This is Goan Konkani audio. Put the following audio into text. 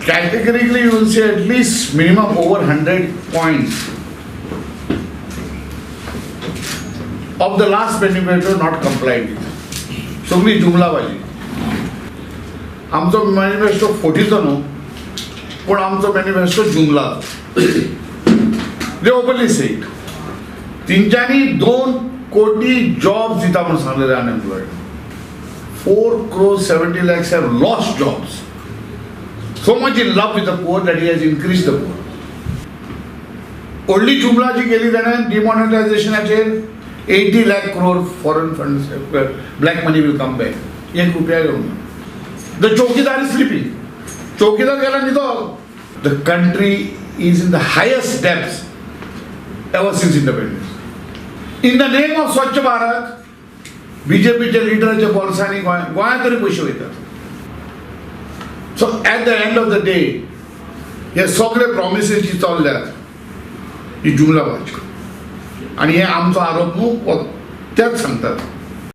Categorically you will see at least minimum over 100 points of the last manifesto not complied with. सगळी जुमलाबाजी. आमचो मॅनिफेस्टो फोटीचो न्हू, पूण आमचो मॅनिफेस्टो जुमला. दे ओपनली से it. तेंच्यांनी 2 कोटी जॉब्स दिता म्हणून सांगलेले unemployed. 4 crore 70 lakhs have lost jobs. So much in love with the poor that he has increased the poor. व्हडली जुमला जी केली ताणें डिमॉनिटायझेशनाचेर, 80 lakh crore foreign funds, black money will come back. 1 रुपया घेवन the chowkidar is sleeping. चौकीदार गेला न्हिदो. The country is in the highest debts ever since independence. In the name of Swachh Bharat, बीजेपीच्या लिडराच्या बोल्सांनी Goa गोंयांत तरी पयशे वयतात. So at the end of the day, हे सगळे प्रॉमिसीस जी चल्ल्यात ही जुमलाबाजी आनी हे आमचो आरोप न्हू, तेच सांगतात.